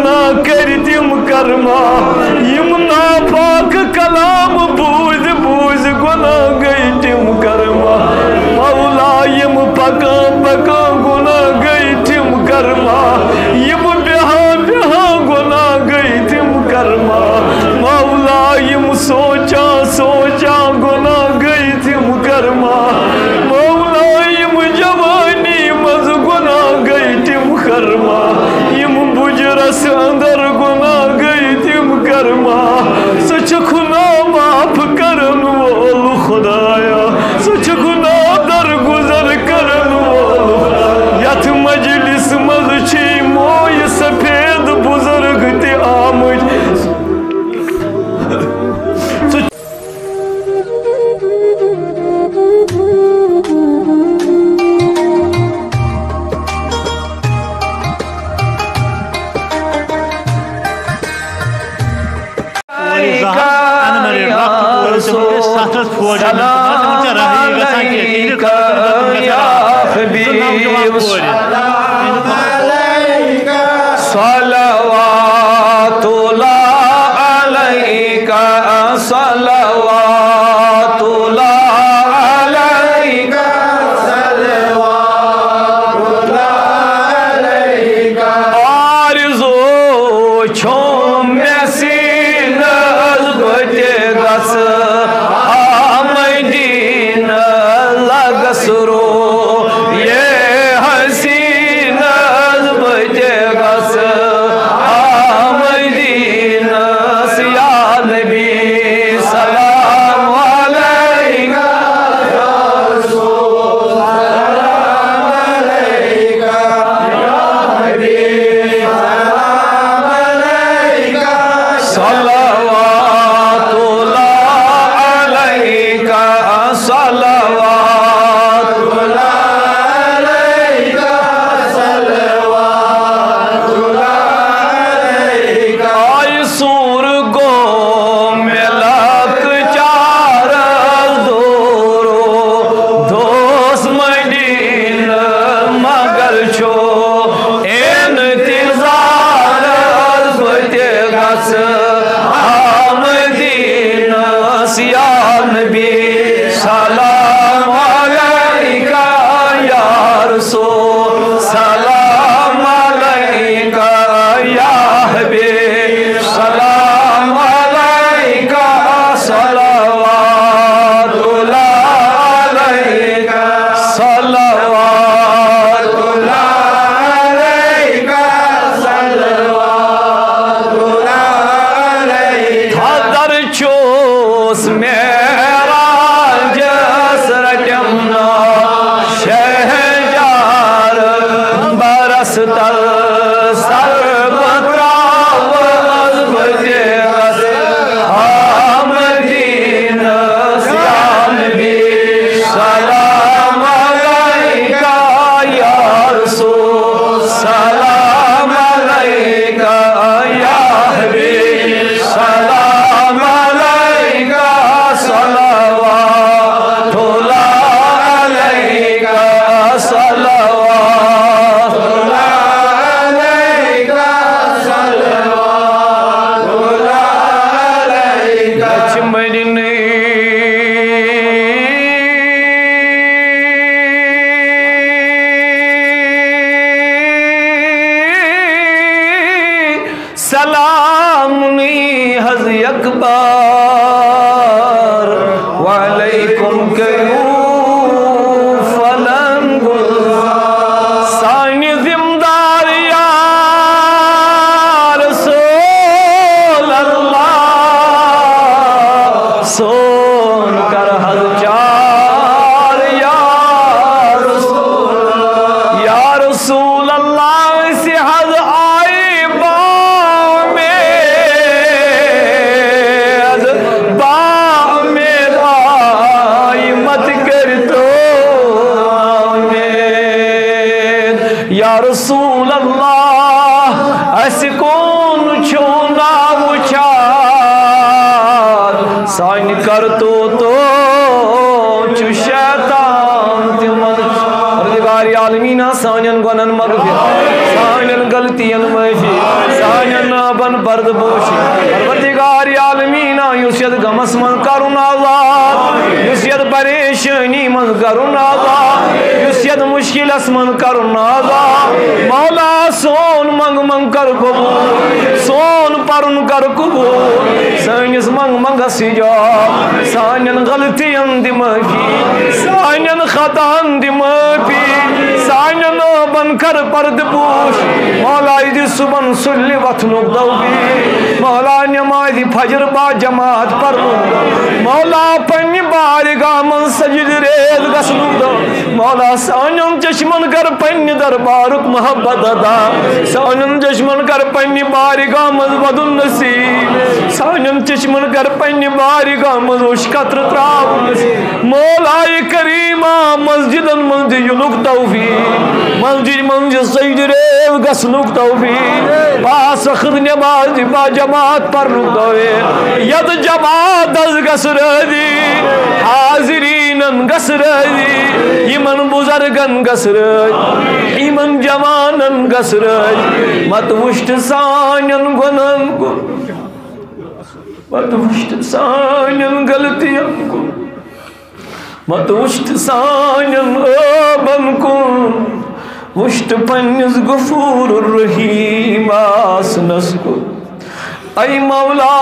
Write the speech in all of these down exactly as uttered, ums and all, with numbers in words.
گۄناہ کٔرۍ تِم کرما، یِم ناپاک کلام بوٗزۍ بوٗزۍ گۄناہ گٔے تِم کرما۔ مولا، یِم پکان پکان گۄناہ گٔے تِم کرما، یِم بیہان بیہان گۄناہ گٔے تِم کرما۔ مولا، یِم سونچان سونچان گۄناہ گٔے تِم کرما۔ مولا، یِم جوانی منٛز گۄناہ گٔے تِم کرما، یِم بُجرس اندر گۄناہ گٔے تِم کرما۔ ژٕ چھُکھ نا معاف کرن وول خدایا، ژٕ چھُکھ نا درگُزر کرن وول۔ یتھ مجلس منٛز چھِ مویہِ سفید بزرگ تہِ آمٕتۍ۔ ژٕ کورِ زٕ ہتھ، اَنہٕ مَرِ لۄکٹہِ کورِ، تِمَن گٔے ستھ ہتھ فوجی نِمٕتۍ، تِمَن چھےٚ راہی گژھان کینٛہہ، تِہِنٛدِ خٲطرٕ گژھِ راحت۔ زٕ نوجوان کورِ۔ صلوات اللہ علیک، صلوات اللہ علیک، صلوات اللہ علیک۔ آرزو چھوم مےٚ سیٖنس بہٕ تہِ گژھٕ آمدیٖن لگس رو۔ یہ حسینس بہٕ تہِ گژھٕ آمدیٖنس، یا نبی سلام علیک، یا رسول سلام علیک، یا حبیب سلام علیک، صلوات اللہ علیک، صلوات اللہ علیک، صلوات اللہ علیک۔ آے سوٗر گوٚو مےٚ لۄکچارس دوٗر، دوس مدینہٕ مگر چھُ انتظارس بہٕ تہِ گژھٕ آمدیٖنس، یا نبی سلام علیک، یا رسول سلام علیک، یا حبیب سلام علیک، صلوات اللہ علیک، صلوات اللہ علیک، صلوات اللہ علیک۔ حضر چھُس معراجس رٹم نا شہجار برس تل سر بتراوس بتیس آمدینس، یا نبی سلام علیک، یا رسول سلام علیک، یا حبیب سلام علیک، صلوات اللہ علیک، صلوات اللہ علیک، صلوات اللہ علیک۔ سلام نی حض یک بار وعلیکم کیو فلنگ سانی ذمہ دار یا رسول اللہ، سون کر حض چار یا رسول، یا رسول اللہ، أسۍ حض آیہِ با اُمید، با اُمید آیہِ، مت کٔرۍ تو اُمید۔ یا رسول اللہ، اَسہِ کُن چھُو نا وٕچھان، سانہِ کرتوتو چھُ شیطان تہِ منٛدچھ۔ پروردگار عالمیٖنا، سانٮ۪ن گۄنہن مغفرت، سانٮ۪ن غلطین معٲفی، سانٮ۪ن پردٕ پوشی۔ پروردگار عالمینا، یُس یتھ غمس منٛز کرُن آزاد، یُس یتھ پریشٲنی منٛز کرُن آزاد، یُس یتھ مُشکِلس منٛز کرُن آزاد۔ مولا، سون منٛگ منٛگ کر قبول، سون پرُن کر قبول، سٲنِس منٛگ منٛگس اجاب، سانٮ۪ن غلطین دِ معٲفی، سانٮ۪ن خطاہن دِ معٲفی، سانٮ۪ن عٲبن کر پردٕ پوش۔ مولا، یہِ دِ صُبحن سُلہِ وۄتھنُک توفیق۔ مولا، نمازِ فجر با جماعت پرنُک۔ مولا، پننہِ بارگاہ منٛز سجدٕ ریز گژھنُک دو۔ مولا، سانٮ۪ن چشمن کر پننہِ دربارُک محبت عطا۔ سانٮ۪ن چشمن کر پننہِ بارگاہ منٛز ودُن نصیب۔ سانٮ۪ن چشمن کر پننہِ بارگاہ منٛز اوٚش قطرٕ تراوُن نصیب۔ مولائے کریما، مسجدن منٛز دِ یِنُک توفیق، مسجد منٛز دِ سجدٕ ریز گژھنُک توفیق، پانٛژھ وقت نماز دِ با جماعت پرنُک توفیق، یتھ جماعتس گژھ رٲضی، حاضریٖنن گژھ رٲضی، یِمن بزرگن گژھ رٲضی، یِمن جوانن گژھ رٲضی، مت وٕچھتہٕ سانٮ۪ن گۄنہن کُن، مت وٕچھتہٕ سانٮ۪ن غلطین کُن۔ مت وٕچھتہٕ سانٮ۪ن عٲبن کُن، وٕچھتہٕ پننِس غفور الرحیم آسنس کُن۔ اے مولا،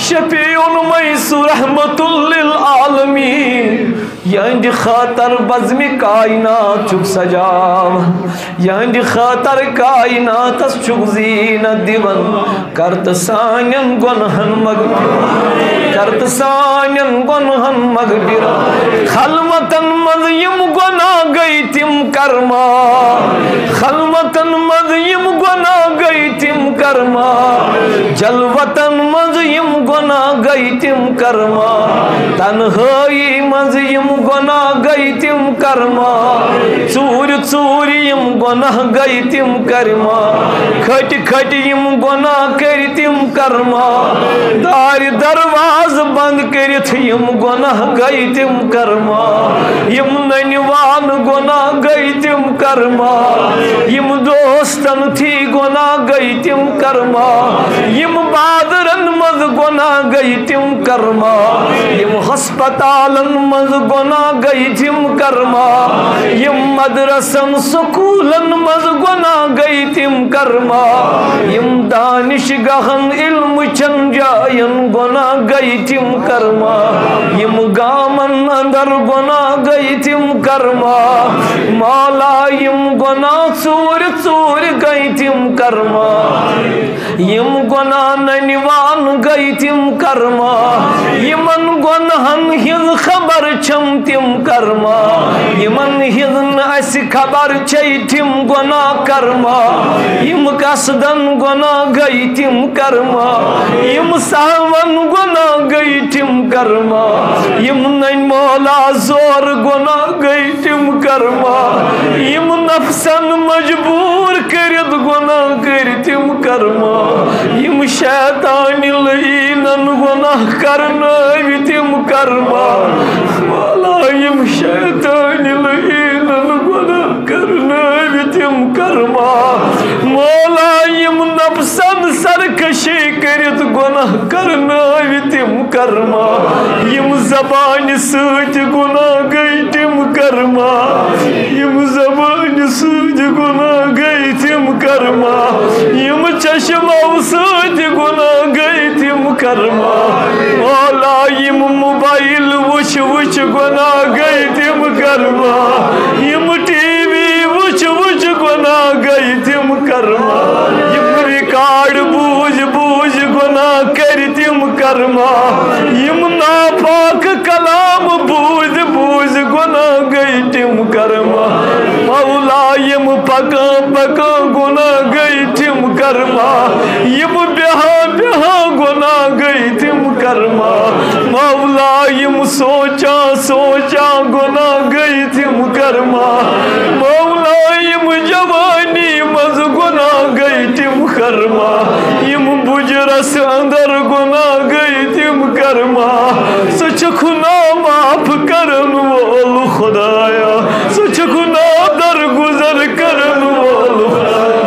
شفیع المیسور رحمت للعالمین، یہندِ خٲطر بزمِ کائنات چھُکھ سجاوان، یہندِ خٲطر کائناتس چھُکھ زینت دِوان۔ کر تہٕ سانٮ۪ن گۄنہن مغفرت، کر تہٕ سانٮ۪ن گۄنہن مغفرت۔ خلوتن منٛز یِم گۄناہ گٔے تِم کر معاف، خلوتن منٛز یِم گۄناہ گٔے تِم کر معاف، جلوتن منٛز یِم گۄناہ گٔے تِم کر معاف، تنہٲیی منٛز یِم گۄناہ گٔے تِم کر معاف، ژوٗرِ ژوٗرِ یِم گۄناہ گٔے تِم کر معاف، کھٔٹۍ کھٔٹۍ یِم گۄناہ کٔرۍ تِم کر معاف، دارِ دروازٕ بنٛد کٔرِتھ یِم گۄناہ گٔے تِم کر معاف، یِم ننہِ وان گۄناہ گٔے تِم کر معاف، یِم دوستن تھی گۄناہ گٔے تِم کر معاف، یِم بازرن منٛز گۄناہ گٔے تِم کر معاف، یِم ہسپتالن منٛز گۄناہ گٔے تِم کر معاف، یِم مدرسن سکوٗلن منٛز گۄناہ گٔے تِم کر معاف، یِم دانش گاہن علم چن جاین گۄناہ گٔے تِم کر معاف، یِم گامن اندر گۄناہ گٔے تِم کر معاف، مولا یِم گۄناہ ژوٗرِ ژوٗرِ گٔے تِم کر معاف، یِم گۄناہ ننہِ وان گٔے تِم کر معاف، یِمن گۄنہن ہٕنٛز خبر چھم تِم کر معاف، یِمن ہٕنٛز نہٕ اَسہِ خبر چھے تِم گۄناہ کر معاف، یِم قصدن گۄناہ گٔے تِم کر معاف، یِم سہون گۄناہ گٔے تِم کر معاف، یِم ننہِ مولا زور گۄناہ گٔے تِم کر معاف، یِم نفسن مجبوٗر کٔرِتھ گۄناہ کٔرۍ تِم کر معاف، یِم شیطانِ لعیٖنن گۄناہ کرنٲوۍ تِم کر معاف، مولا یِم شیطانِ لعیٖنن گۄناہ کرنٲوۍ تِم کر معاف، مولا یِم نفسن سرکشی کٔرِتھ گۄناہ کرنٲوۍ تِم کر معاف، یِم زبانہِ سۭتۍ گۄناہ گٔے تِم کر معاف، یِم زبانہِ سۭتۍ گۄناہ گٔے تِم کر معاف، یِم چشمو سۭتۍ گۄناہ گٔے تِم کر معاف، مولا یِم موبایل وٕچھ وٕچھ گۄناہ گٔے تِم کر معاف، یِم ٹی وی وٕچھ وٕچھ گۄناہ گٔے تِم کر معاف، یِم ریکارڈ بوٗزۍ بوٗزۍ گۄناہ کٔرۍ تِم کر معاف، یِم ناپاک کلام بوٗزۍ بوٗزۍ گۄناہ گٔے تِم کر معاف، مولا یِم پکان پکان گۄناہ گٔے تِم کر معاف، یِم بیہان بیہان گۄناہ گٔے تِم کر معاف، مولا یِم سونچان سونچان گۄناہ گٔے تِم کر معاف، مولا یِم جوانی منٛز گۄناہ گٔے تِم کر معاف، یِم بُجرس اندر گۄناہ گٔے تِم کر معاف، ژٕ چھُکھ نا معاف کرن وول خدایا، ژٕ چھُکھ نا درگُزر کرن وول،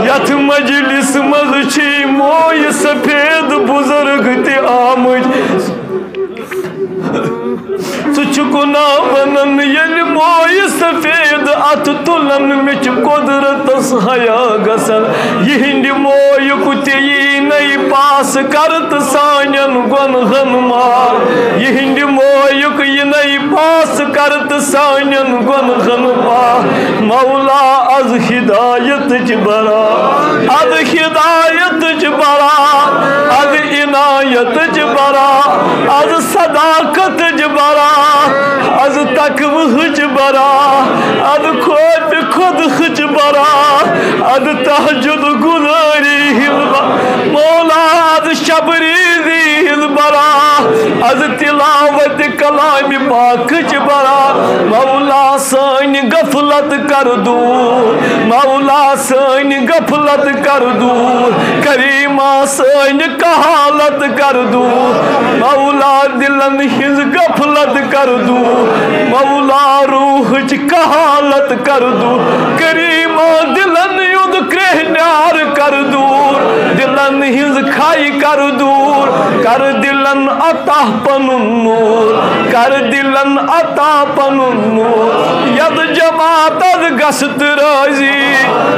یتھ مجلس منٛز چھی مویہِ سفید بزرگ تہِ آمٕتۍ۔ ژٕ چھُکھ گُناہ وَنان ییٚلہِ مویہِ سفید اَتھٕ تُلان، مےٚ چھُ قۄدرَتَس حیا گژھان۔ یِہِنٛدِ مویُک تہِ یی نَے پاس کَرٕ تہٕ سانٮ۪ن گۄنہَن معاف۔ یِہِنٛدِ مویُک یی نَے پاس کَرٕ تہٕ سانٮ۪ن گۄنہَن معاف۔ مولا، از ہدایتٕچ برا، از ہدایتٕچ برا، از عنایتٕچ برا، از صداقتٕچ برا، از تقوہٕچ برا، از خوف خودٕچ برا، از تہجد گزٲری ہٕنٛز برا۔ مولا، از شب ریزی ہٕنٛز برا، از تلاوت کلام پاکٕچ برا۔ مولا، سٲنۍ غفلت کر دور، مولا، سٲنۍ غفلت کر دور، کریما، سٲنۍ کہالت کر دور۔ مولا، دلن ہٕنٛز غفلت کر دور۔ مولا، روحٕچ کہالت کر دور۔ کریما، دلن ہُنٛد کرٛہنیار کر دور۔ دلن ہٕنٛز کھے کر دور۔ کر دلن عطا پنُن نور۔ کر دلن عطا پنُن نور۔ یتھ جماعتس گژھ تہٕ رٲضی،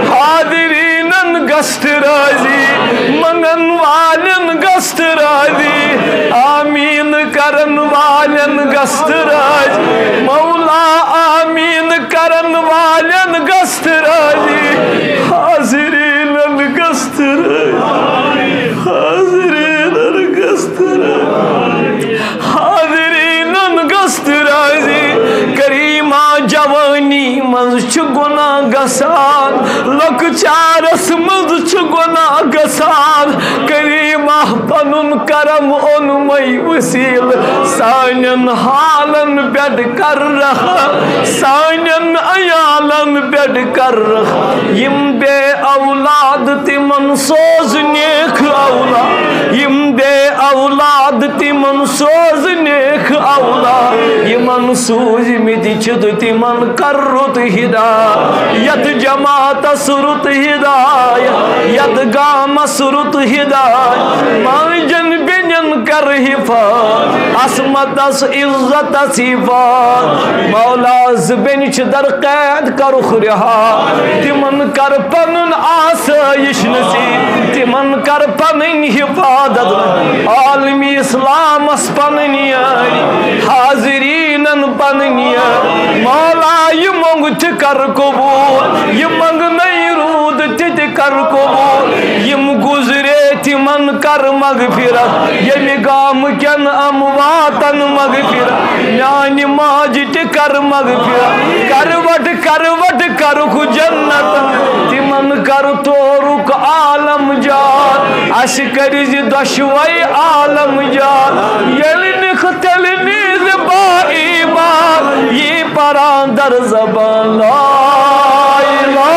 حاضریٖنن گژھ تہٕ رٲضی، منگن والٮ۪ن گژھ تہٕ رٲضی، آمیٖن کرن والٮ۪ن گژھ تہٕ رٲضی۔ مولا، آمیٖن کرن والٮ۪ن گژھ تہٕ رٲضی، حاضریٖنن گژھ تہٕ رٲضی، حاضریٖنن گژھ تہٕ رٲضی، حاضریٖنن گژھ تہٕ رٲضی۔ کریما، جوانی منٛز چھُ گۄناہ گژھان، لۄکچارس منٛز چھُ گۄناہ گژھان۔ کریما، پنُن کرم اوٚنمَے وسیلہٕ، سانٮ۪ن حالن پٮ۪ٹھ کر رحم، سانٮ۪ن عیالن پٮ۪ٹھ کر رحم۔ یِم بے اولاد، تِمن سوز نیک اولاد، یِم بے اولاد، تِمن سوز نیک اولاد، یِمن سوٗزمٕتۍ چھِ تہٕ تِمن کر رُت ہدایت، یتھ جماعتس رُت ہدایت، یتھ گامس رُت ہدایت، ماجن بیٚنٮ۪ن کر حفاظت، عصمتس عزتس حفاظت۔ مولا، زٕ بیٚنہِ چھِ در قید، کرُکھ رہا، تِمن کر پنُن آسٲیِش نصیب، تِمن کر پنٕنۍ حفاظت، عالمی اسلامس پنٕنۍ یٲری، حاضریٖنن پنٕنۍ یٲری۔ مولا، یہِ مۄنٛگ تہِ کر قبوٗل، یہِ منٛگنَے روٗد تہِ تہِ کر قبوٗل۔ یِم گُزرے، تِمن کر مغفرت، ییٚمہِ گامہٕ کٮ۪ن امواتن مغفرت، میانہِ ماجہِ تہِ کر مغفرت، کروٹ کروٹ کرُکھ جنت، تِمن کر تورُک عالم جان، اسہِ کٔرۍ زِ دۄشوے عالم جان۔ ییٚلہِ نِکھ تیٚلہِ نیٖز با ایمان، یی پران در زبان لا الہ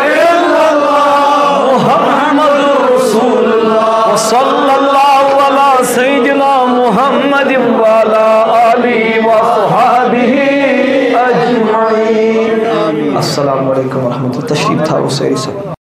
الا اللہ محمد رسول اللہ، صلی اللہ علی سیدنا محمد وعلی آلہ وصحبہ اجمعین۔ السلام علیکم ورحمۃ اللہ۔ تشریف تھاوو سٲری سب۔